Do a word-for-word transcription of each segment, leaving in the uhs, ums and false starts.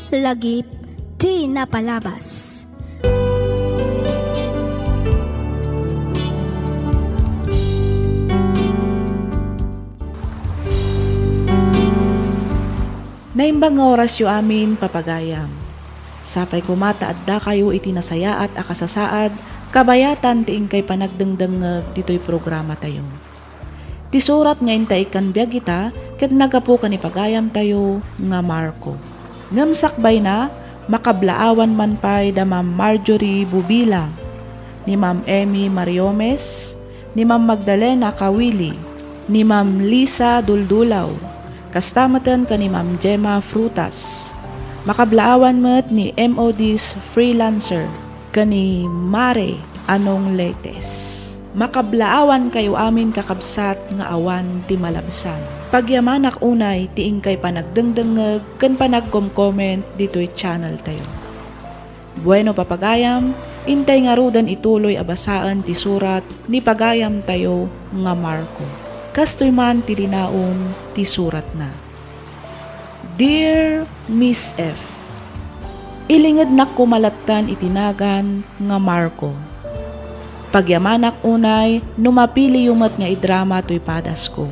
Lagip ti napalabas. Naimbag nga orasyo amin, papagayam. Sapay koma ta addakayo iti nasayaat a kasasaad, kabayatan ti inkay panagdengdengngeg ditoy programatayo. Ti surat nga intaykkan biag ita ket naggapu ken ni pagayamtayo nga Marco. Ngem sakbayna, makablaawan man pay da Ma'am Marjorie Bubila, ni Ma'am Emmy Mariomes, ni Ma'am Magdalena Kawili, ni Ma'am Lisa Duldulaw, kasta meten ken ni Ma'am Gemma Frutas. Makablaawan met ni M O Ds Freelancer ken ni Mare Anong Letes. Makablaawankayo amin, kakabsat, nga awan ti malabsan. Pagyamanak unay ti inkay panagdengdengngeg ken panagkomcomment ditoy channeltayo. Bueno, papagayam, intay ngaruden ituloy a basaen ti surat ni pagayamtayo nga Marco. Kastoy man ti linaon ti suratna. Dear Miss F, ilingednak koma lattan iti nagan nga Marco. Pagyamanak unay no mapiliyo met nga idrama toy padasko.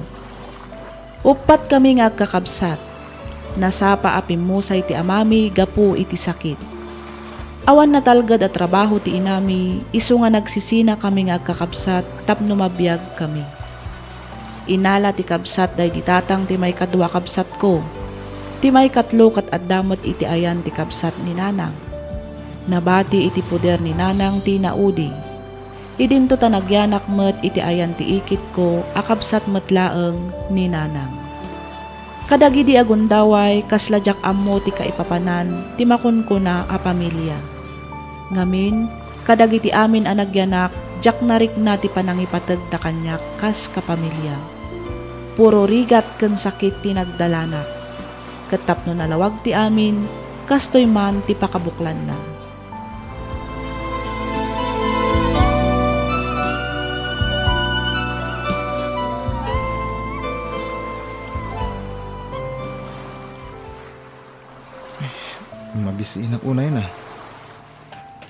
Uppat kami nga agkakabsat. Nasapa a pimmusay ti amami gapu iti sakit. Awan natalged a trabaho ti inami, isu nga nagsisina kami nga agkakabsat tapno mabiag kami. Inala ti kabsat daydi tatang ti maikadua a kabsatko. Ti maikatlo ket adda met iti ayan ti kabsat ni nanang. Nabati iti poder ni nanang ti inaudi. Idinto ta nagyanak met iti ayan ti ikitko a kabsat met laeng ni nanang. Kadagidi a gundaway, kasla diak ammo ti kaipapanan ti makunkuna a pamilia. Ngamin, kadagiti amin a nagyanak, diak narikna ti panangipategda kaniak kas kapamilia. Puro rigat ken sakit ti nagdalanak. Ket tapno nalawag ti amin, kastoy man ti pakabuklanna. Mabisinak unay na.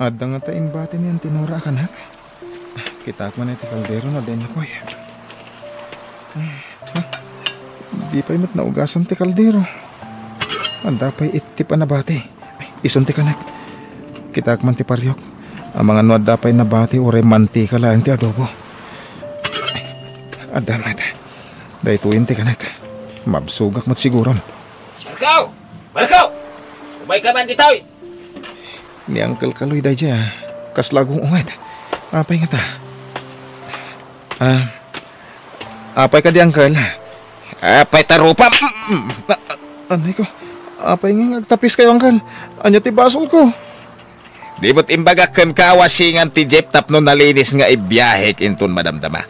Adda ngata imbati ni Auntie Nora a kanak? Kitaak man ti kaldero na dayta, koy. Di pay met naugasan ti kaldero. Adda pay ittip a nabati. Isun ti kanak. Kitaak man ti pariok. Amangan no adda pay nabati uray mantika laeng ti adobo. Adda met. Daytoyen ti kanak. Mabsogak met siguron. Marco! Marco! Umayka man ditoy! Ni Uncle Kaloy daydiay, ah. Kasla agung-unget. Apay ngata? Ah, apay kadi, Uncle? Apay ta rupa? Mm, mm. A-, anay ko. Apay nga agtapiskayo, Uncle? Ania ti basolko? Di met imbagak kenka a wasingan ti jeep tapno nalinis nga ibiahek inton madamdama?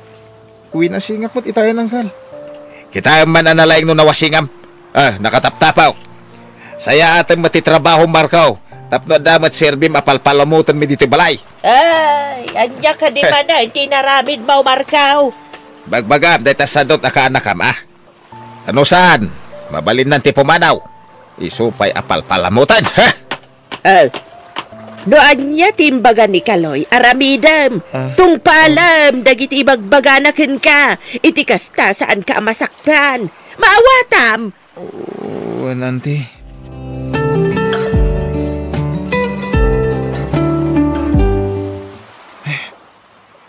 Wen, nasingak met itayen, Uncle. Kitaem man a nalaing no nawasingam. Ah, nakataptapaw. Sayaatem met ti trabahom, Marco, tapno adda met serbim a palpalamotenmi ditoy balay. Ay, ania kadi manen ti inaramidmo, Marco? Bagbagam dayta sadut a kaanakam, ah. Ano saan? Mabalinnan ti pumanaw. Isu pay a palpalamoten, ha? Ah, no ania ti imbaga ni Kaloy, aramidem. Ah. Tungpalem dagiti ibagbagana kenka. Iti kasta, saanka a masaktan. Maawatam. Wen, Auntie.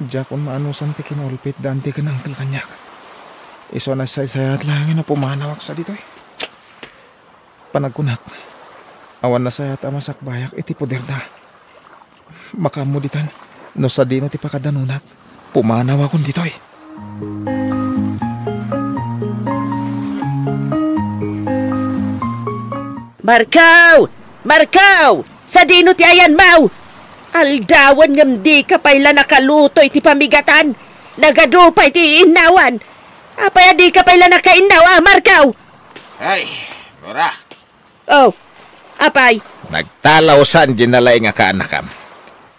Diakon maanusan ti kinaulpit da Auntie ken Uncle kaniak. Isu a nasaysayat laengen a pumanawak saditoy. Panagkunak, awan nasayaat a masakbayak iti poderda. Makaammo ditan, no sadino ti pakadanonak, pumanawakon ditoy. Marco! Marco! Sadino ti ayanmo? Aldawen ngem dika pay la nakaluto iti pamigatan. Nagadu pay ti innawan. Apay a dika pay la nakainnaw, a, Marco? Ay, Nora. Oh, apay? Nagtalawsan diay nalaing a kaanakam.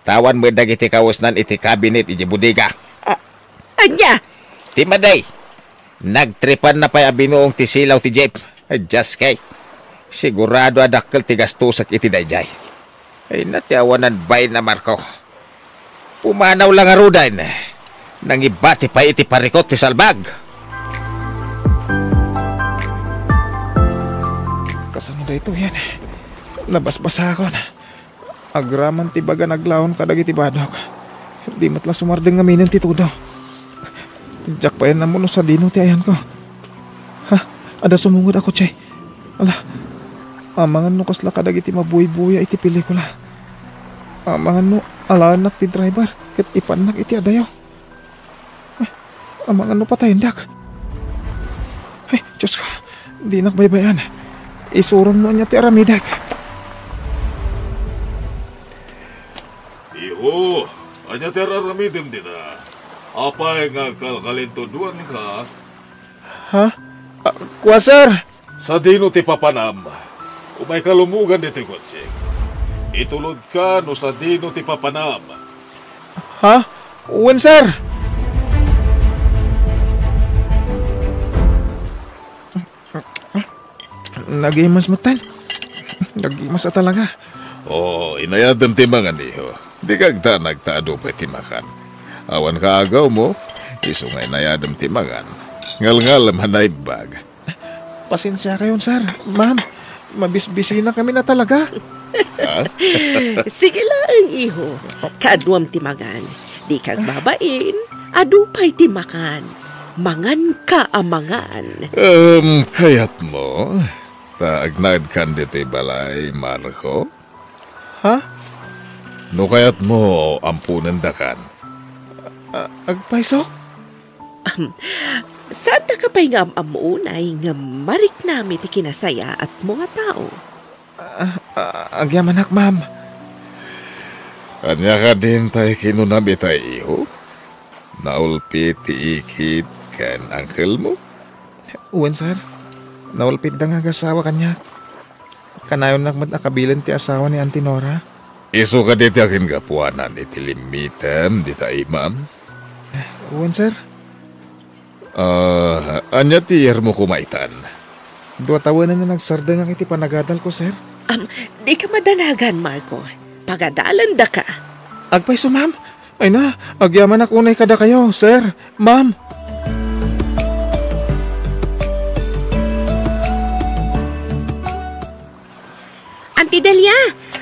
Awan met dagiti kawesnan iti kabinet idiay bodega. Ah, ania? Ti madi, nagtripanna pay a binuong ti silaw ti jeep. Ay, Dios kay. Sigurado a dakkel ti gastosek iti daydiay. Ay na ti awanan bain a Marco. Pumanaw la ngaruden. Nangibati pay iti parikut ti salbag. Kasano daytoyen? Nabasbasakon. Agraman ti baga naglaon kadagiti badok. Di met la sumardeng ngaminen ti tudo. Diak pay ammo no sadino ti ayanko. Ha? Adda sumungod a kotse. Ala, amangan no kasla kadagiti mabuybuya iti pelikula. Amangan no alaennak ti driver ket ipannak iti adayo. Ah, amangan no patayendak. Ay, Diyos ko, dinak baybay-an. Isurom no ania ti aramidek. Iho, ania ti ar-aramidem dita? Apay nga agkalkalintudoanka? Ha? Ah, kua, sir? Sadino ti papanam? Umayka lumugan ditoy kotsek. Itulodka no sadino ti papanam. Ha? Wen, sir. Nagimas metten. Nagimas a talaga. Oo, inayadem ti mangan, iho. Dika agdanag ta adu pay ti makan. Awan kaagawmo, isu nga inayadem ti mangan. Ngalngalem a naimbag. Pasensiakayon, sir. Ma'am, mabisbisinakamin a talaga. Ha? Sige laeng, iho. Kaaduam ti mangan. Dika agbabain. Adu pay ti makan. Manganka a mangan. Em, kayatmo ta agnaedkan ditoy balay, Marco? Ha? No kayatmo, amponendakan. A-, agpayso? Ahem. Saandaka pay nga am-ammo unay ngem mariknami ti kinasayaatmo a tao. A-, a-, agyamanak, ma'am. Ania kadin tay kinunam itay, iho? Naulpit ti ikit ken angkelmo? Wen, sir. Naulpitda nga agasawa kaniak. Kanayonnak met a kabilen ti asawa ni Auntie Nora. Isu kadi ti akingapuanan iti limmitem dita imam? Wen, sir. Ah, ania ti iyarmo koma itan? Dua tawenen a nagsardengak iti panagadalko, sir. Am, dika madanagan, Marco. Pagadalendaka. Agpayso, ma'am. Ay na, agyamanak unay kadakayo, sir, ma'am. Auntie Delia!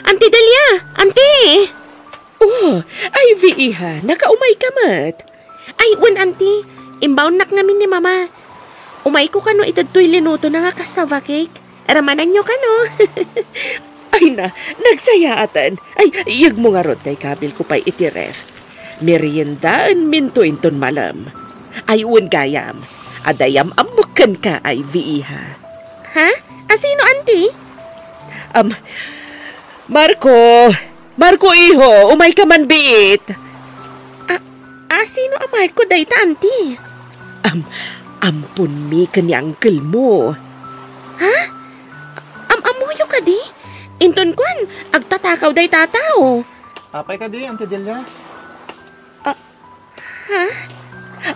Auntie Delia! Auntie! Oh, Ivy, iha, nakaumayka met. Ay, wen, Auntie, imbaonnak ngamin ni Mama. Umayko kano itedtoy linutona nga cassava cake. Ramananyo kano? Ay na, nagsayaaten. Ay, iyegmo ngarud tay kabilko pay iti ref. Meriendaenminto inton malem. Ay, wen gayam. Adda yam-ammok kenka, Ivy, iha. Ha? Asino, Auntie? Am, Marco! Marco, iho, umayka man biit. A-, asino a Marco dayta, Auntie? Am-, amponmi ken ni uncle mo. Ha? Am-, ammoyo kadi? Inton kuan, agtatakaw dayta a tao. Apay kadi, Auntie Delia? Ah, Ha?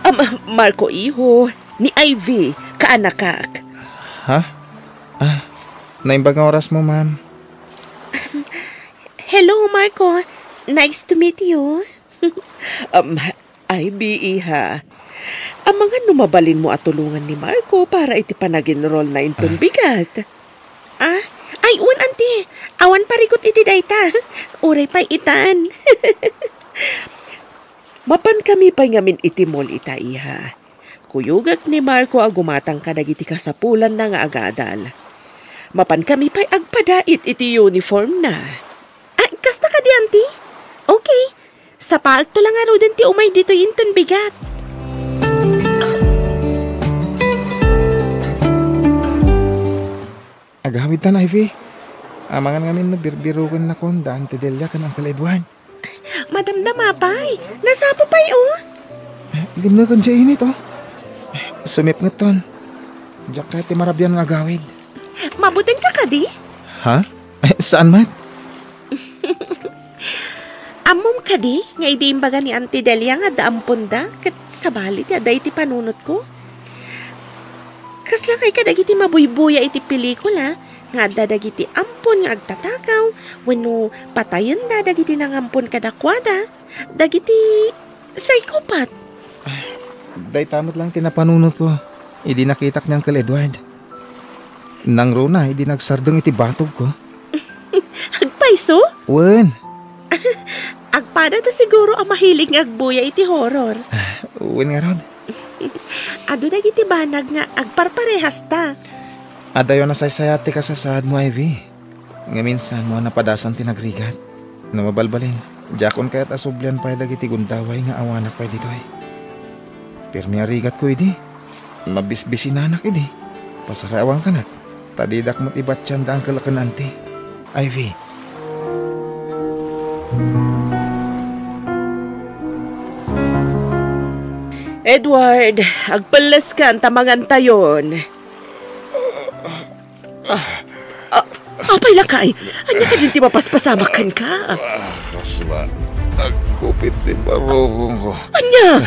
Am, Marco, iho, ni Ivy, kaanakak. Ha? Ah, naimbag nga orasmo, ma'am. Hello, Marco. Nice to meet you. Am, Ivy, iha. Amangan no mabalinmo a tulongan ni Marco para iti panag-enroll na inton Ah. bigat. Ah, ay, wen, Auntie. Awan parikut iti dayta. Uray pay itan. Mapankami pay ngamin iti mall ita, iha. Kuyogek ni Marco a gumatang kadagiti kasapulanna nga agadal. Mapankami pay agpadait iti uniformna. Ah, kasta kadi, Auntie? Okay. Sapaekto la ngaruden ti umay ditoy inton bigat. Agawidtan, Ivy. Amangan ngamin no birbirokennakon da Auntie Delia ken Uncle Edward. Madamdama pay. Nasapo pay, oh. Limneken ti init, oh. Sumipngetton. Diak kayat ti marabian nga agawid. Mabutenka kadi? Ha? Saan met? Ammom kadi nga idi imbaga ni Auntie Delia nga adda amponda ket sabali ti adda iti panunotko? Kasla kay kadagiti mabuybuya iti pelikula, nga adda dagiti ampon nga agtatakaw wenno patayenda dagiti nangampon kadakuada, dagiti psychopath. Dayta met lang ti napanunotko idi nakitak ni Uncle Edward. Nangruna idi nagsardeng iti batogko. Agpayso? Wen. Agpadata siguro a mahilig nga agbuya iti horror. Wen ngarud. Adu dagiti banag nga agparparehasta. Adayo a nasaysayat ti kasasaadmo, Ivy. Nga minsan mo a napadasan ti nagrigat. No mabalbalin, diakon kayat a sublian pay dagiti gundaway nga awanak pay ditoy. Pirmi a rigatko idi. Mabisbisinanak idi. Pasarawankanak. Ta didak met ibatian da Uncle ken Auntie. Ivy. Edward, agpelleskan ta mangantayon. Ah, apay lakay? Ania kadin ti mapaspasamak kenka? Ah, kasla. Nagkupit ti barukongko. Ania?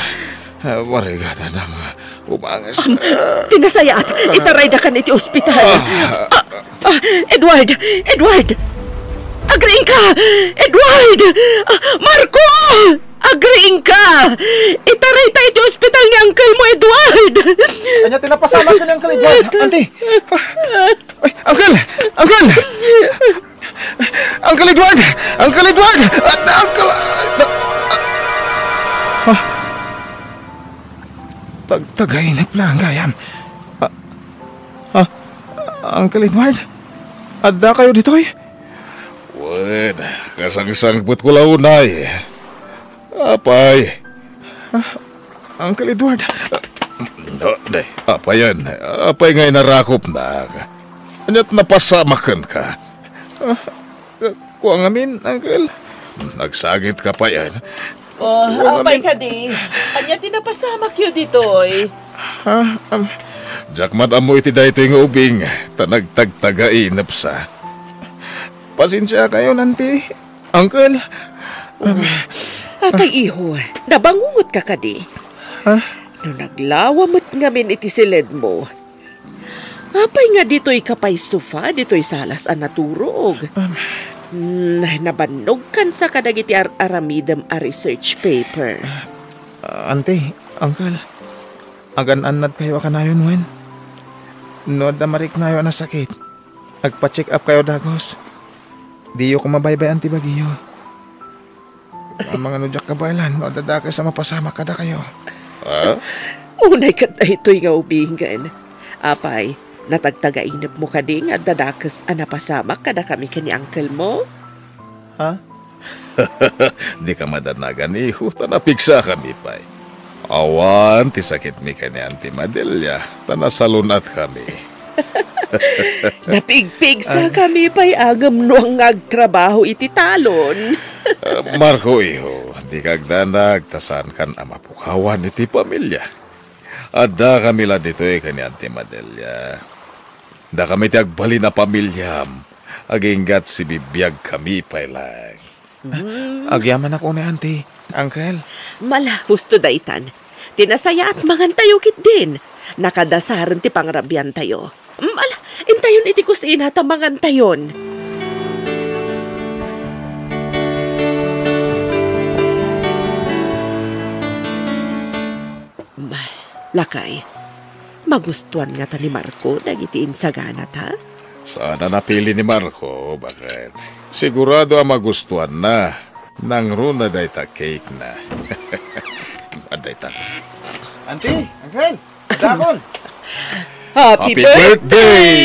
Ah, marigatanam nga umanges. Am, ti nasayaat, itaraydakan iti ospital. Ah. Ah, ah, Edward! Edward! Agriingka! Edward! Ah, Marco! Agriingka! Itarayta iti ospital ni uncle mo, Edward! Ania ti napasamak ken ni Uncle Edward? Auntie! Ay, Uncle! Uncle! Uncle Edward! Uncle Edward! Ah, Uncle! Ah! Tag-, tagainep lang gayam. Ah, ah, Uncle Edward? Adda kayo ditoy? Wen, kasangsangpetko la unay. Apay? Ah, Uncle Edward. No, day, apayan. Apay nga inarakopnak? Ania't napasamak kenka? Ah, kua ngamin, Uncle. Nagsangit ka pay, ah. Oh, apay kadi? Ania ti napasamakyo ditoy? Ah, um, diak man ammo iti daytoy nga ubing, ta nagtagtagainepsa. Pasensia kayo, Auntie. Uncle. Um, apay, iho, nabangungot ka kadi? Ha? No naglawa met ngamin iti siledmo. Apay nga ditoy ka pay sofa, ditoy salas a naturog? Um, Hmm, nabannog kansa kadagiti ar-aramidem a research paper. Ah, Auntie, Uncle, agan-annad kayo a kanayon wen? No adda mariknayo a nasakit, agpa-check up kayo dagus. Diyo koma baybay-an ti bagiyo. Amangan no diak kabaelan no adda dakes a mapasamak kadakayo. Ah? Unay ket daytoy nga ubingen. Apay, natagtagainepmo kadi nga adda dakes a napasamak kadakami ken ni uncle mo? Ha? Dika madanagan, iho, ta napigsakami pay. Awan ti sakitmi ken ni Auntie Madelia, ta nasalun-atkami. Napigpigsa Ah. kami pay ngem no nga agtrabaho iti talon. Ah, Marco, iho, dika agdanag ta saankan a mapukawan iti pamilya. Addakami la ditoy ken ni Auntie Madelia. Dakami ti agbalin a pamilyam, aginggat sibibiagkami pay laeng. Mm. Agyamanak unay, Auntie, Uncle. Mala, husto daytan. Ti nasayaat, mangantayo ketdin. Nakadasaren ti pangrabiantayo. Mm, ala, intayon iti kusina ta mangantayon. Lakay, magustuan ngata ni Marco dagiti insaganata? Saan a napili ni Marco, baket. Sigurado a magustuanna. Nangruna dayta cake na. Adda ita. Auntie, Uncle, adakon. Happy Happy birthday! birthday!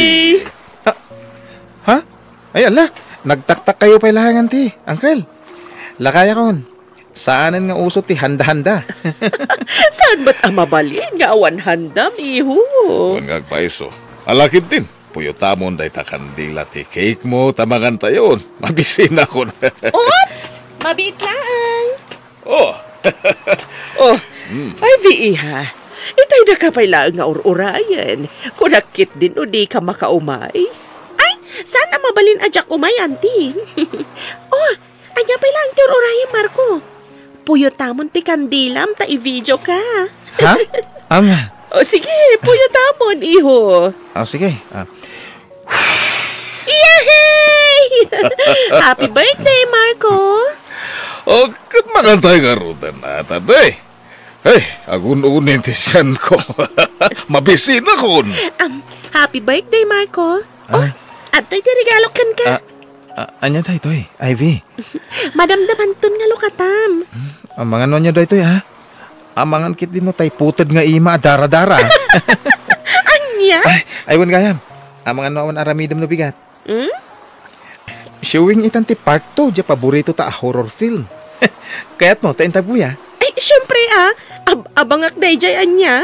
Ha? Ay, ala, nagtaktak kayo pay laeng, Auntie, Uncle. Lakayakon. Saanen nga uso ti handa-handa. Saan met a mabalin nga awan handam, iho? Wen nga agpaiso. Ala ketdin, puyotamon dayta kandila ti cake mo ta mangantayon. Mabisinakon. Oops! Mabiit laeng. Oh. Oh, Hmm. Ivy, iha. Itayda ka pay laeng nga ur-urayen. Kunak ketdin no di ka makaumay. Ay, saan a mabalin a diak umay, Auntie? Oh, ania pay laeng ti ur-urayen, Marco? Puyotamon ti kandilam ta i-video ka. Ha? Ama. O sige, puyotamon, iho. O sige. Ah. Hey! Happy birthday, Marco! O, ket makantay ngaruden, ata, day. Hey, agun-unin ti sianko. Mabisinakon. Um, happy birthday, Marco. Ah? Oh, adtoy ti regalo kenka. Ah, ah, ania daytoy, Ivy? Madamdamanton nga lukatam. Hmm, amangan no ania daytoy, ah? Amangan ketdi no tay puted nga ima a dara-dara. Ania? Ay, ay, wen gayam. Amangan no awan aramidem no bigat. Hmm? Showing itan ti part two, diay paborito ta a horror film. Kayatmo ta intabuya? Ay, siyempre, ah. Ab-, abangak daydiay ania.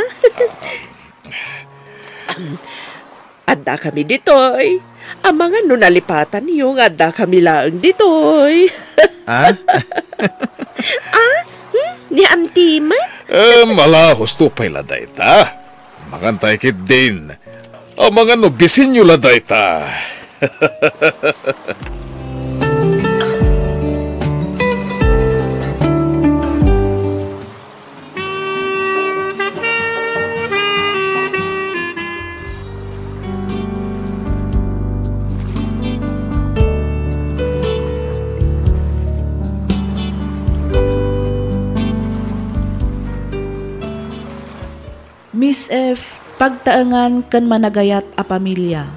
Addakami ditoy. Amangan no nalipatanyo nga addakami laeng ditoy. Ah? Ah? Hmm? Ni Auntie met? Em, ala, husto pay la dayta. Mangantay ketdin. Amangan no bisinyo la dayta. Miss F, pagtaengan ken managayat a pamilia.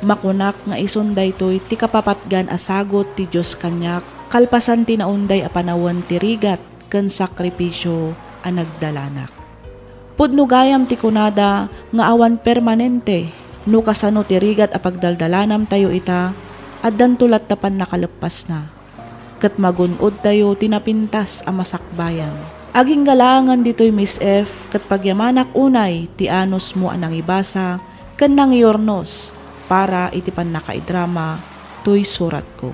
Makunak nga isun daytoy ti kapapatgan a sagut ti Dios kaniak kalpasan ti naunday a panawen ti rigat ken sakripisio a nagdalanak. Pudno gayam ti kunada nga awan permanente no kasano ti rigat a pagdaldalanamtayo ita, addanto latta pannakaleppasna. Ket magun-odtayo ti napintas a masakbayan. Agingga laengen ditoy Miss F, ket pagyamanak unay ti anusmo a nangibasa ken nangiurnos para iti pannakaidrama toy suratko.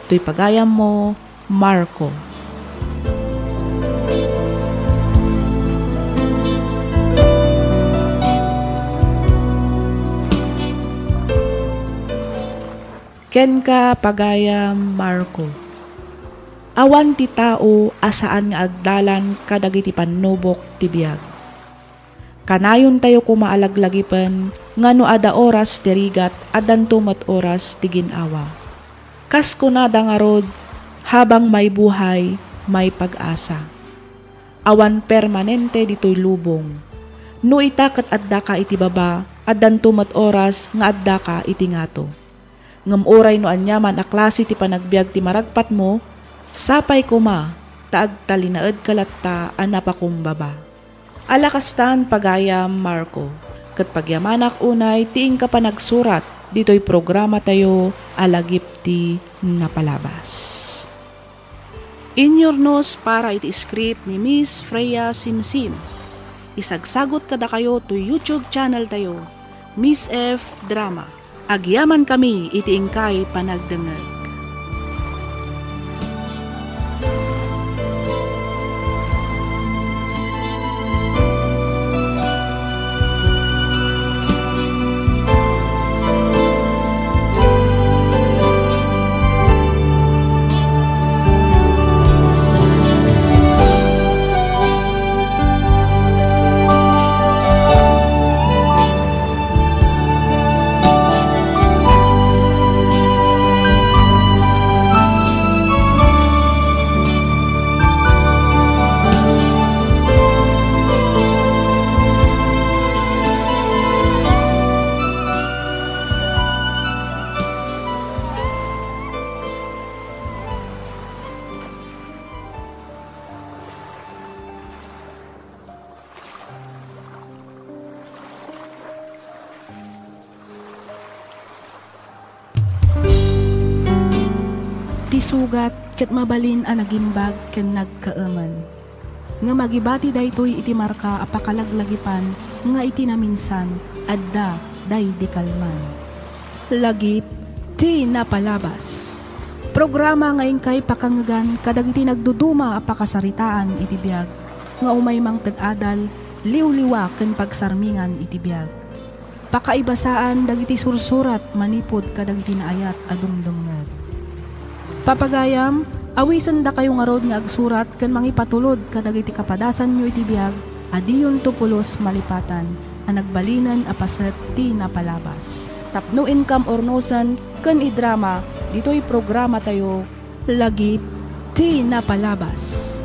Toy pagayammo, Marco. Kenka, pagayam Marco. Awan ti tao a saan nga agdalan kadagiti pannubok ti biag. Kanayontayo koma a laglagipen nga no adda oras ti rigat, addanto met oras ti gin-awa. Kas kunada ngarud, habang may buhay, may pag-asa. Awan permanente ditoy lubong. No ita ket addaka iti baba, addanto met oras nga addaka iti ngato. Ngem uray no aniaman a klase ti panagbiag ti maragpatmo, sapay koma ta agtalinaedka latta a napakumbaba. Ala kastan, pagayam Marco, ket pagyamanak unay ti inka panagsurat ditoy programatayo a Lagip ti Napalabas. Inyurnos para iti script ni Miss Freya Simsim. Isagsagut kadakayo toy YouTube channel tayo, Miss F Drama. Agyamankami iti inkay panagdengngeg. Ti sugat ket mabalin a nagimbag ken nagkaemen. Ngem agibati daytoy iti marka a pakalaglagipan nga iti naminsan, adda daydi kalman. Lagip ti Napalabas. Programa nga inkay pakangngegan kadagiti nagduduma a pakasaritaan iti biag nga umay mangted adal, liwliwa ken pagsarmingan iti biag. Pakaibasaan dagiti sursurat manipud kadagiti naayat a dumdumngeg. Papagayam, awisendakayo ngarud nga agsurat ken mangipatulod kadagiti kapadasanyo iti biag a diyonto pulos malipatan a nagbalinen a paset ti napalabas. Tapno inkam urnosen, ken idrama ditoy programatayo, Lagip ti Napalabas.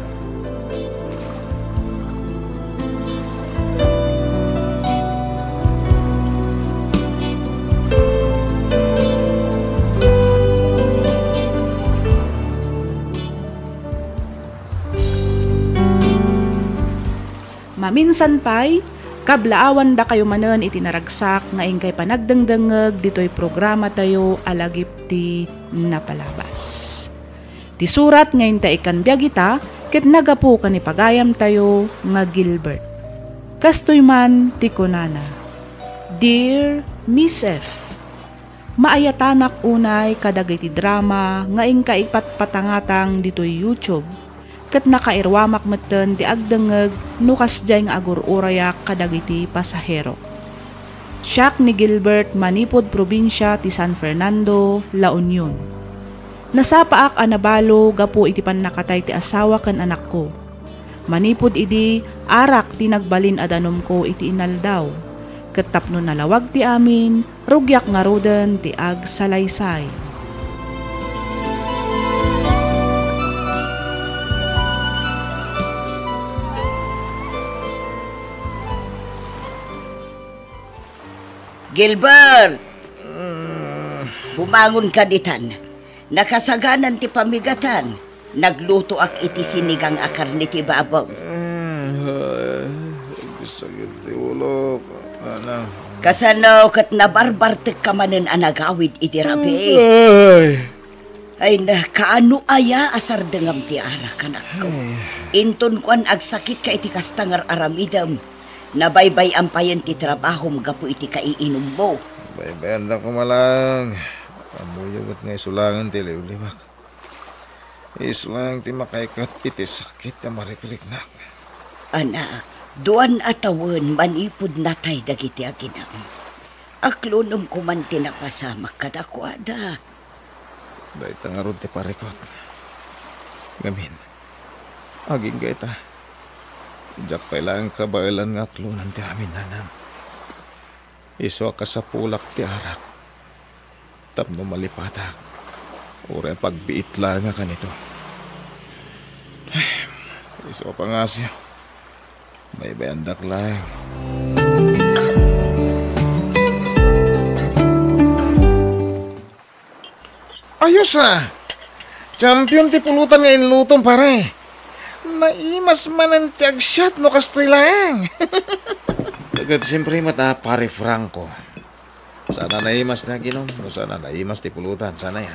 Maminsan pay, kablaawandakayo manen iti naragsak nga inkay panagdengdengngeg ditoy programatayo a Lagip ti Napalabas. Ti surat nga inta ikkan biag ita ket naggapu ken ni pagayamtayo nga Gilbert. Kastoy man ti kunana, Dear Miss F, maayatanak unay kadagiti drama nga inkay ipatpatangatang ditoy YouTube, ket nakairuamak metten ti agdengngeg no kasdiay nga agur-urayak kadagiti pasahero. Siak ni Gilbert manipud probinsia ti San Fernando, La Union. Nasapaak a nabalo gapu iti pannakatay ti asawa ken anakko. Manipud idi, arak ti nagbalin a danumko iti inaldaw. Ket tapno nalawag ti amin, rugiak ngaruden ti agsalaysay. Gilbert! Bumangon ka ditan. Nakasaganan ti pamigatan. Naglutoak iti sinigang a karne ti babaw. Ay, sakit ti ulok. Ano? Kasano ket nabarbartek ka manen a nagawid iti rabii? Ay. Ay na, kaano aya a sardengam ti arak, anakko? Ay. Inton kuan agsakit ka iti kasta nga ar-aramidem, nabaybay-am payen ti trabahom gapu iti kaiinummo. Baybayandak koma laeng. Ammoyo met nga isu laengen ti liwliwak. Isu laeng ti makaikat iti sakit a marikriknak. Anak, duan a tawen manipud natay dagiti aginam. Aklonem koman ti napasamak kadakuada. Dayta ngarud ti parikut. Ngamin, agingga ita, diak pay laeng kabaelan nga aklonan ti amin, nanang. Isu a kasapulak ti arak tapno malipatak, uray pagbiit laeng a kanito. Ay, isu a pangasio. Baybayandak laeng. Ayos a! Champion ti pulutan nga inlutom, pare. Naimas manen ti agsiat no kastoy laeng. Ket siempre met a, pare Franco. Saan a naimas ti aginum, no saan a naimas ti pulutan, saan aya?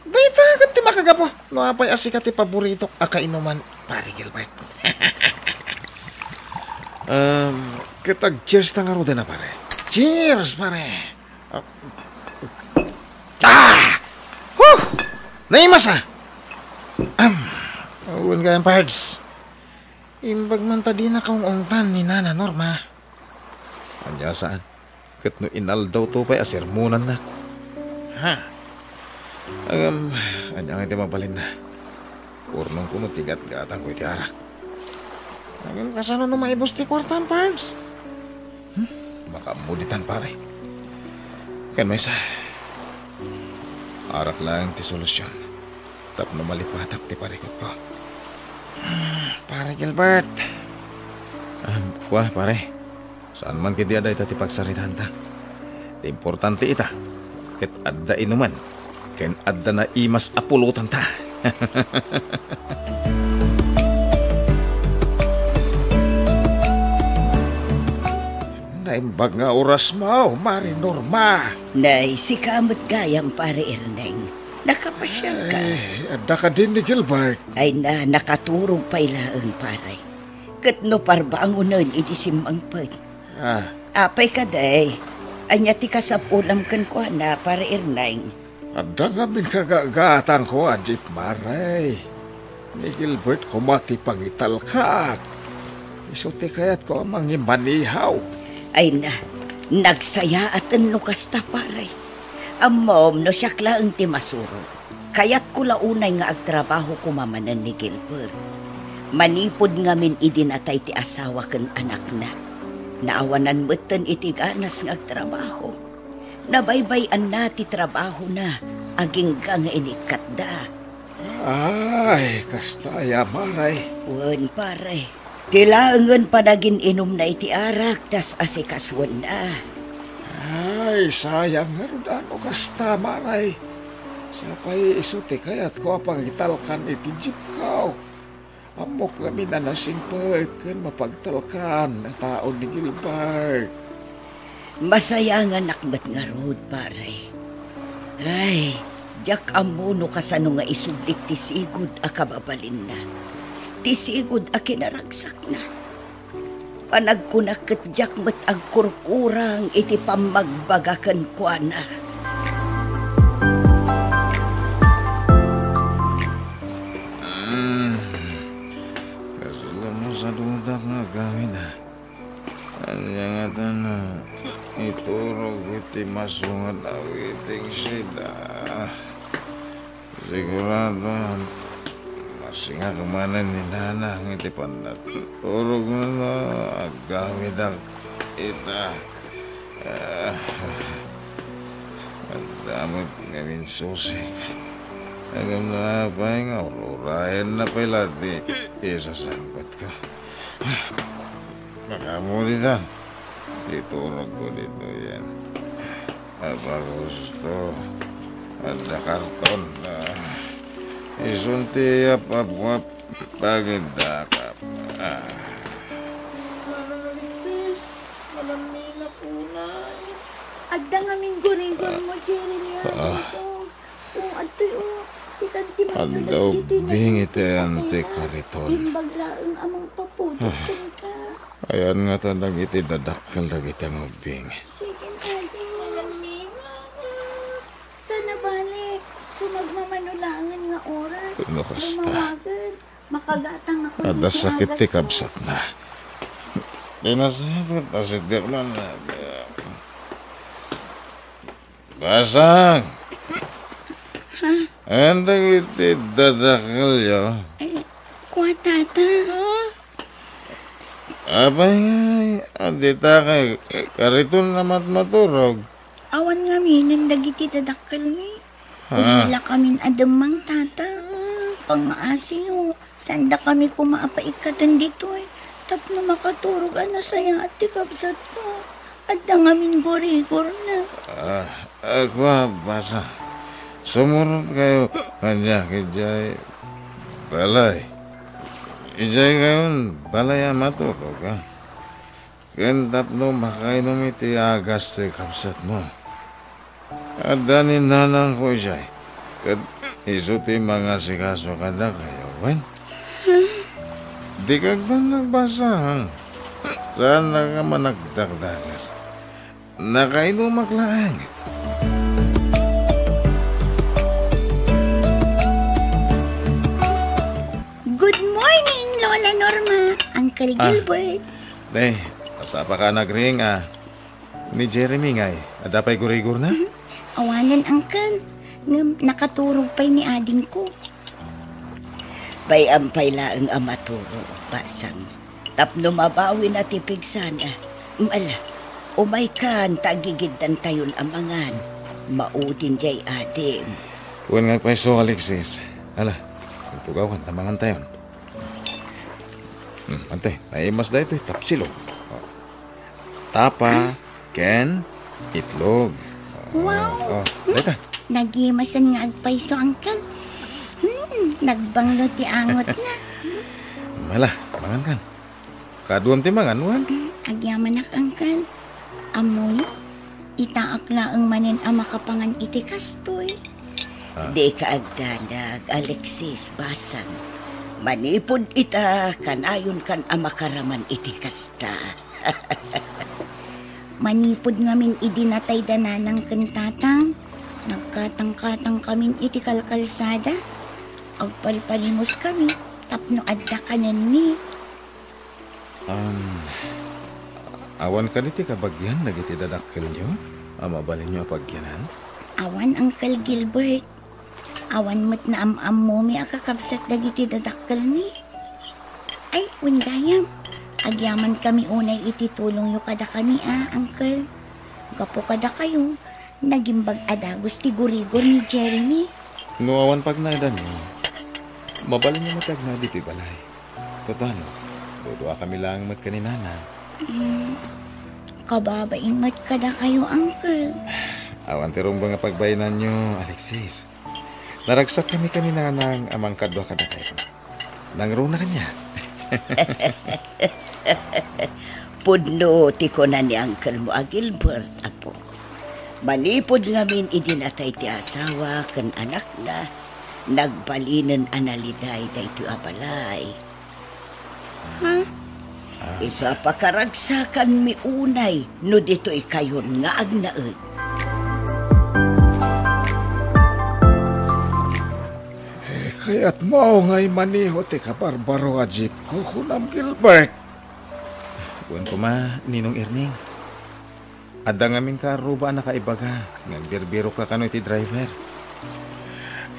Dayta ket ti makagapu, no apay a sika ti paboritok a kainuman, pare Gilbert. Um, ket ag-cheers ta ngaruden a, pare. Cheers, pare! Ah! Huh! Naimas a! Am, wen gayam, pards. Imbag man ta dina kaung-ungtan ni Nana Norma. Ania saan? Ket no inaldawto pay a sermonannak. Ha? Ngem, ania ngay ti mabalinna? Urnongko no ti gatgatangko iti arak. Ngem kasano no maibus ti kuartam, Pards? Hmm? Makaammo ditan, pare. Ken maysa, arak laeng ti solusion tapno malipatak ti parikutko. Pare Gilbert. Ah, kua, pare. Saan man ketdi a dayta ti pagsaritaanta. Ti importante ita, ket adda inuman ken adda naimas a pulotanta. Naimbag nga orasmo, Mare Norma. Nay, sika met gayam, Pare Erneng. Nakapasianka? Ay, adda kadin ni Gilbert? Ay na, nakaturog pay laeng, pare. Ket no parbangonen idi simmangpet. Ah. Apay kadi, ania ti kasapulam kenkuana, Pare Erneng? Adda ngamin kagatgatangko a jeep, Mare. Ni Gilbert koma ti pangitalkaak. Isu ti kayatko a mangimanihaw. Ay na, nagsayaaten no kasta, pare. Ammom no siak laeng ti masurot. Kayatko la unay nga agtrabaho koma manen ni Gilbert. Manipud ngamin idi natay ti asawa ken anakna, naawanan metten iti ganas nga agtrabaho. Nabaybay-anna ti trabahona agingga nga inikkatda. Ay, kasta aya, Maray. Wen, pare. Ti laengen panagin-inumna iti arak, tas asikasuenna. Ay, sayang ngarud no kasta, Maray. Sapay isu ti kayatko a pangitalkan iti jeepko. Ammok ngamin a nasingpet ken mapagtalkan a tao ni Gilbert. Masayanganak met ngarud, pare. Ay, diak ammo no kasano nga isublik ti sigud a kababalinna, ti sigud a kinaragsakna. Panagkunak ket diak met agkurkurang iti pammagbaga kenkuana. Mm. Kasla masadutak nga agawid, a. Ania ngata no iturog iti masunga a witing sida? Sigurado, masingak manen ni Nanang iti pannaturogna no agawidak ita. Ah, adda met ngamin susik. Ngem apay nga ururayenna pay la ti isasangpetko? Makaammo ditan. Iturogko ditoyen. Apay gusto, adda karton. Ah, isun ti apapwap pagidakap. Ah. Manang Alexis, Manang Mina, unay. Adda ngamin gurigor mo, Jeremy, ah, dito. O, adtoy, o. Sikan ti manglulas ditoy ubbing iti anti kariton. Imbag laeng a mangpapudot kenka. Ayan ngata dagiti dadakkel dagiti angubbing. Sige, adi. Sana balik. Sumagmamano laengen nga oras. No kasta. Bumawagan. Makagatang ako. Adda sakit ti kabsatna. Tinasakit, asidek man. Basang! Ha? Anda iti dadakkelyo? Eh, kua, tata. Apay ngay, adita kay kariton a matmaturog? Awan ngaminen dagiti dadakkelmi. Ha? Umila kamin a demmang, tata. Pangaasiyo. Saan dakami koma a paikkaten ditoy tapno makaturog a nasayaat ti kabsatko? Adda ngamin gurigorna. Ah, ah, kua, Basang. Sumurot kayo kaniak idiay balay. Idiay kayon balay a maturog, ah. Ken tapno makainom iti agas ti kabsatmo. Adda ni nanangko idiay, ket isu ti mangasikaso kadakayo, wen? Dika agbannag, Basang. Saannaka a managdakdagas. Nakainumak laeng. Good morning, Lola Norma, Uncle Ah. Gilbert. Day, masapaka nagring, ah. Ni Jeremy ngay, adda pay gurigorna? Mhm. Awanen, Uncle. Ngem nakaturog pay ni adingko. Bay-am pay laeng a maturog, Basang. Tapno mabawina ti pigsana. Ala, umaykan ta agigiddantayon a mangan. Maudin diay adim. Wen nga agpayso, Alexis. Ala, agtugawan ta mangantayon. Hmm, ante, naimas daytoy, tapsilog. Oh. Tapa, ken itlog. Wow! Oh, dayta. Nagimasen nga agpayso, Uncle. Hmm, nagbanglo ti angotna. Mala, mangankan. Kaduam ti mangan, wen? Hmm, agyamanak, Uncle. Ammoyo, itaak laeng manen a makapangan iti kastoy. Ah. Dika agdanag, Alexis, Basang. Manipud ita, kanayonkan a makaraman iti kasta. Manipud ngamin idi natayda nanang ken tatang, nagkatangkatangkamin iti kalkalsada. Agpalpalimuskami tapno adda kanenmi. Um, awan kadi ti kabagian dagiti dadakkelyo a mabalinyo a pagyanan? Awan, Uncle Gilbert. Awan met naam-ammomi a kakabsat dagiti dadakkelmi. Ay, wen gayam, agyamankami unay iti tulongyo kadakami a, Uncle. Gapu kadakayo, Nagimbag a dagus ti gurigor ni Jeremy. No awan pagnaedanyo, mabalinyo met nga agnaed ditoy balay. Total, duduakami laeng met ken ni Nanang. Mm, kababain met kadakayo, Uncle. Awan ti rumbeng a pagbainanyo, Alexis. Naragsakkami ken ni Nanang a mangkadua kadakayo. Nangruna kaniak. Pudno ti kuna ni uncle mo a Gilbert, apo. Manipud ngamin idi natay ti asawa ken anakna, nagbalinen a naliday daytoy a balay. Ha? Ah. Isu a pakaragsakanmi unay no ditoy kayon nga agnaed. Eh, kayatmo nga imaneho ti kabarbaro a jeep ko, kunam, Gilbert? Wen koma, Ninong Erning. Adda ngamin kaarruba a nakaibaga nga agbirbirokka kano iti driver.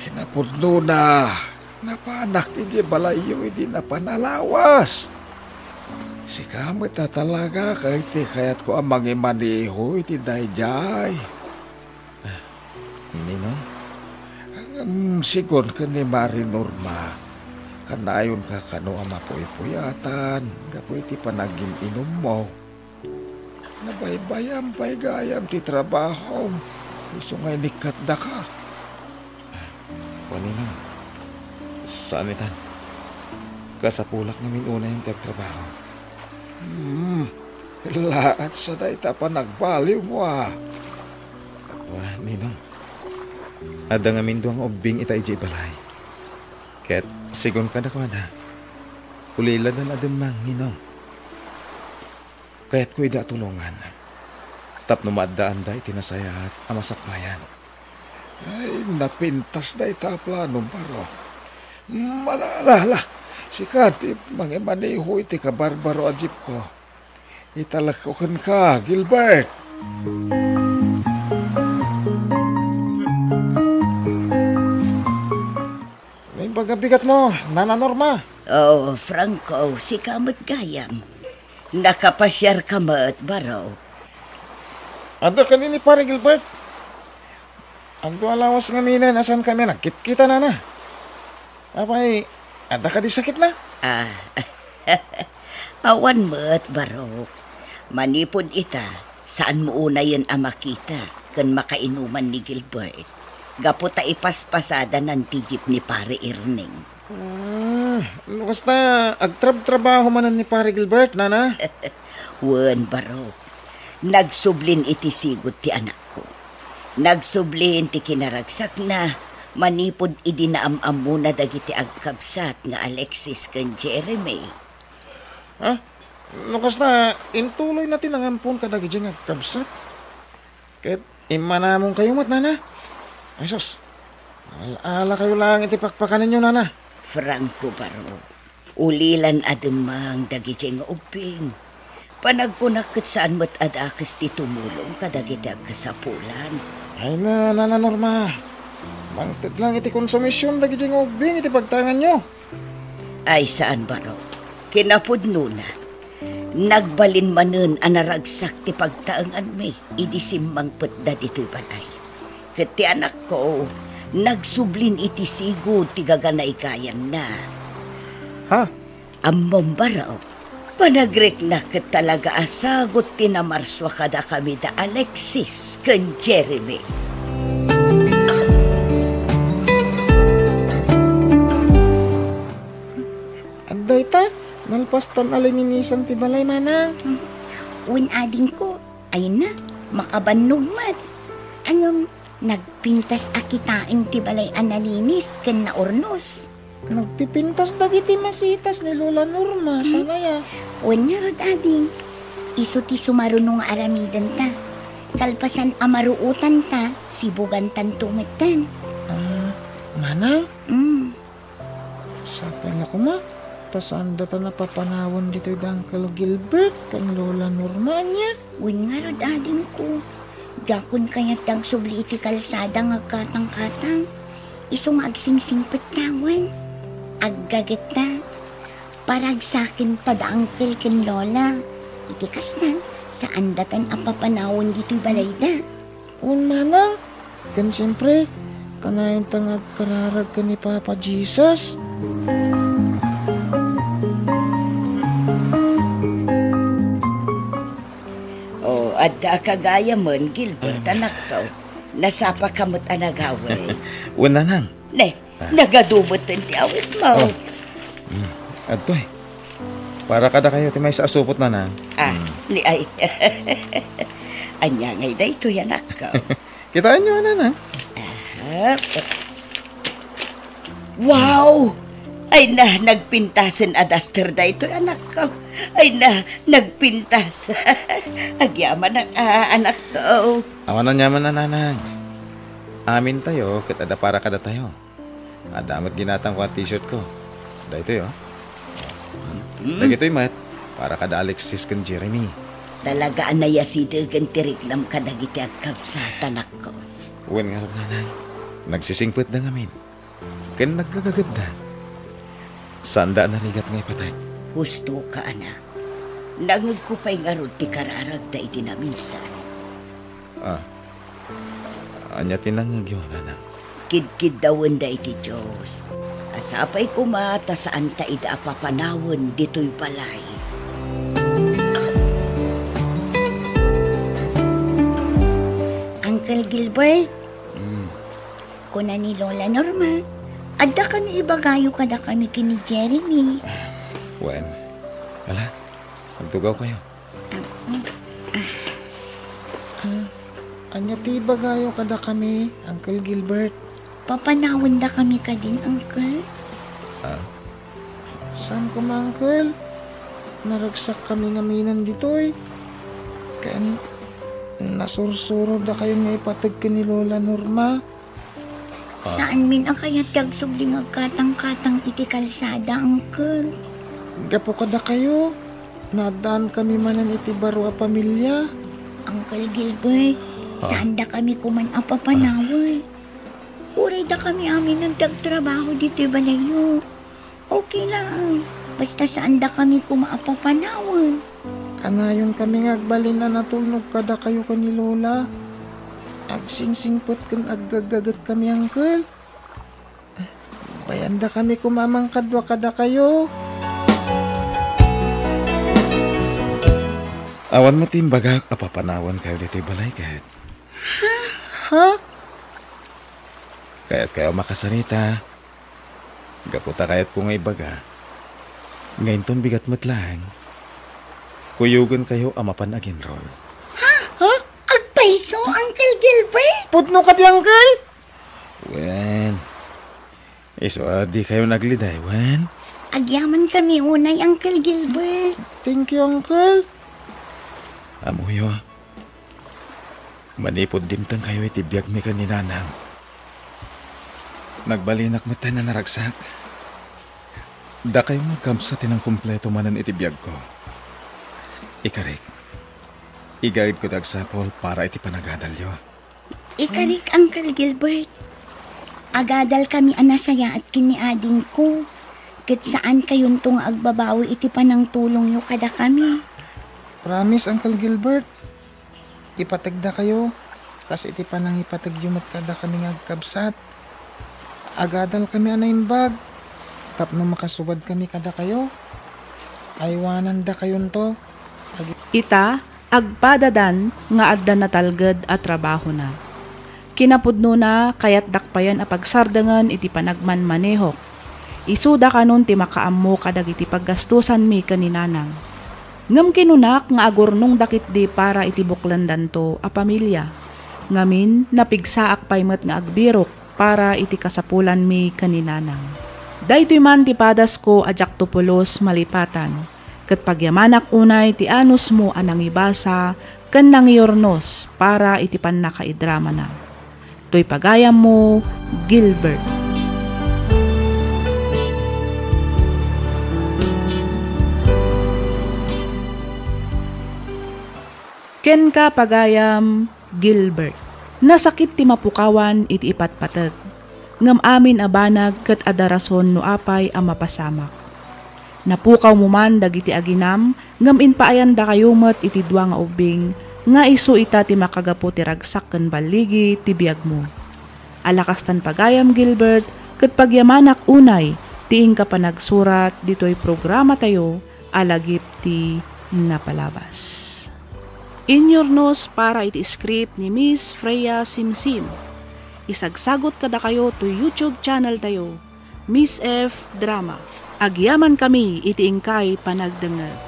Kinapudnona, napanak idiay balayyo idi napan a lawas. Sika met a talaga ket ti kayatko a mangimaneho iti daydiay. Ah, Ninong? Ngem sigun ken ni Mari Norma, kanayonka kano a mapuypuyatan gapu iti panagin-inummo. Nabaybayam pay gayam ti trabahom, isu nga inikkatdaka. Wen, Ninong, saan itan. Kasapulak ngamin unayen ti agtrabaho. Hmm, laat sa dayta a panagbaliwmo, a. Wen, Ninong, adda ngamin dua nga ubbing ita idiay balay. Ket sigun kadakuada, uliladan a demmang, Ninong. Kayatko ida a tulongan tapno maaddaanda iti nasayaat a masakbayan. Ay, napintas dayta a plano, Baro. Ala, ala, ala. Sika ti mangimaneho iti kabarbaro a jeepko. Italekko kenka, Gilbert. Naimbag a bigatmo, Nana Norma. Oh, Franco, sika met gayam. Nakapasiarka met, Baro? Adda ken ni Pare Gilbert. Agdua lawas ngaminen a saankami a nagkitkita, Nana. Apay, adda kadi sakitna? Ah, awan met, Baro. Manipud ita, saanmo unayen a makita ken makainuman ni Gilbert. Gapu ta ipaspasadanan ti jeep ni Pare Erning. Ah, no kasta, agtrabtrabaho manen ni Pare Gilbert, Nana? Wen, Baro. Nagsublin iti sigud ti anakko. Nagsublin ti kinaragsakna manipud idi naam-ammona dagiti agkabsat nga Alexis ken Jeremy. Ha? No kasta, intuloyna ti nangampon kadagiti nga agkabsat? Ket immanamonkayo met, Nana? Ay sus, al-alakayo laeng iti pakpakanenyo, Nana. Franco, Baro, ulilan a demmang dagiti nga ubbing. Panagkunak ket saan met a dakes ti tumulong kadagiti agkasapulan. Ay na, Nana Norma. Mangted lang iti konsumision dagiti nga ubbing iti pagtaenganyo. Ay saan, Baro. Kinapudnona, nagbalin manen a naragsak ti pagtaenganmi idi simmangpetda ditoy balay. Ket ti anakko, nagsublin iti sigud ti gaganaygayanna. Ha? Ammom, Baro, panagriknak ket talaga a sagut ti namarsua kadakami da Alexis ken Jeremy. Adda ita, nalpastan a lininisan ti balay, Manang. Hmm. Wen, adingko, ay na, makabannog met. Ngem, nagpintas a kitaem ti balay a nalinis ken naurnos. Nagpipintas dagiti masitas ni Lola Norma, hmm, saan aya? Wen ngarud, ading. Isu ti sumaruno nga aramidenta. Kalpasan a maruotanta, sibugantanto metten. Ah, Manang? Mm. Sapay la koma, ta saandatan a papanawen ditoy da Uncle Gilbert ken Lola Norma, ania? Wen ngarud, adingko. Diakon kayat ti agsubli iti kalsada nga agkatangkatang. Isu nga agsingsingpet tawen. Aggagetta. Paragsakenta da Uncle ken Lola. Iti kastan, saandatan a papanawen ditoy balayda. Un manang, ken siempre, kanayonta nga agkararag ken ni Papa Jesus. O, adda a kagayamen, Gilbert, anakko. Nasapaka met a nagawid. Wen, nanang. Ne, nagadu metten ti awitmo. O. Mm. Adtoy. Para kadakayo ti maysa a supot, nanang. Ah, mm. Ni ay. Ania ngay daytoy, anakko? Kitaenyo, nanang. Aha. Wow! Ay na, nagpintasen a duster daytoy, anakko. Ay na, nagpintas. Agyamanak, ah, anakko. Awan aniaman a, nanang. Amintayo ket adda para kadatayo. Adda met ginatangko a t-shirt ko. Daytoy, o. Hmm? Dagitoy met, para kada Alexis ken Jeremy. Talaga a nayasidegen ti riklam kadagiti agkabsat, anakko. Wen ngarud, nanang. Nagsisingpetda ngamin. Ken naggagagedda. Saanda a narigat nga ipateg. Hustoka, anak. Nangngegko pay ngarud ti kararagda iti naminsan. Ah. Ania ti nangngegyo, nanang? Kidkiddawenda iti Dios. A sapay koma ta saanta ida a papanawen ditoy balay. Uncle Gilbert, mm, kuna ni Lola Norma, adda kano ibagayo kadakami ken ni Jeremy. Wen, ala, agtugawkayo. Ah, ania ti ibagayo kadakami, Uncle Gilbert? Papanawendakami kadin, Uncle. Ah? Saan koma, Uncle. Naragsakkami ngaminen ditoy. Ken nasursurodakayon nga ipateg ken ni Lola Norma. Ah. Saanmin a kayat ti agsubli nga agkatangkatang iti kalsada, Uncle. Gapu kadakayo, naaddaankami manen iti baro a pamilia. Uncle Gilbert, ah, saandakami koman a papanawen. Uray dakami aminen ti agtrabaho ditoy balayyo. Okay laeng. Basta saandakami koma a papanawen. Kanayonkami nga agbalin a natulnog kadakayo ken ni Lola. Agsingsingpet ken aggaggagetkami, Uncle. Bayandakami koma a mangkadua kadakayo. Awan met ti imbagak a papanawenkayo ditoy balay, ket. Ha? Ha? Kayatkayo a makasarita? Gapu ta kayatko nga ibaga nga inton bigat met laeng, kuyogenkayo a mapan aginrol. Ha? Ha? Agpayso, Uncle Gilbert? Pudno kadi, Uncle? Wen, isu a dikayon agliday, wen? Agyamankami unay, Uncle Gilbert. Thank you, Uncle. Ammoyo, manipud dimtengkayo iti biagmi ken ni Nanang, nagbalinak metten a naragsak. Dakayo nga agkabsat ti nangkumpleto manen iti biagko. Ikarik, igaibko ti agsapul para iti panagadalyo. Ikarik, Uncle Gilbert, agadalkami a nasayaat ken ni adingko, ket saankayonto nga agbabawi iti panangtulongyo kadakami. Promise, Uncle Gilbert, ipategdakayo kas iti panangipategyo met kadakami nga agkabsat. Agadalkami a naimbag tapno makasubadkami kadakayo. Aywanandakayonto. Ita, agpadadan nga adda natalged a trabahona. Kinapudnona, kayatdak payen a pagsardengen iti panagmanmanehok. Isuda kanon ti makaammo kadagiti paggastosanmi ken ni Nanang. Ngem kinunak nga agurnongda ketdi para iti buklendanto a pamilia. Ngamin, napigsaak pay met nga agbirok para iti kasapulanmi ken ni Nanang. Daytoy man ti padasko a diakto pulos malipatan, ket pagyamanak unay ti anusmo a nangibasa ken nangiurnos para iti pannakaidramana. Toy pagayammo, Gilbert. Kenka, pagayam, Gilbert. Nasakit ti mapukawan iti ipatpateg, ngem amin a banag ket adda rason no apay a mapasamak. Napukawmo man dagiti aginam, ngem impaayandakayo met iti dua nga ubbing nga isu ita ti makagapu ti ragsak ken balligi ti biagmo. Ala kastan pagayam, Gilbert, ket pagyamanak unay ti inka panagsurat ditoy programatayo a Lagip ti Napalabas. Inyurnos para iti script ni Miss Freya Simsim. Isagsagot kadakayo toy YouTube channel tayo, Miss F Drama. Agyamankami iti inkay panagdengngeg.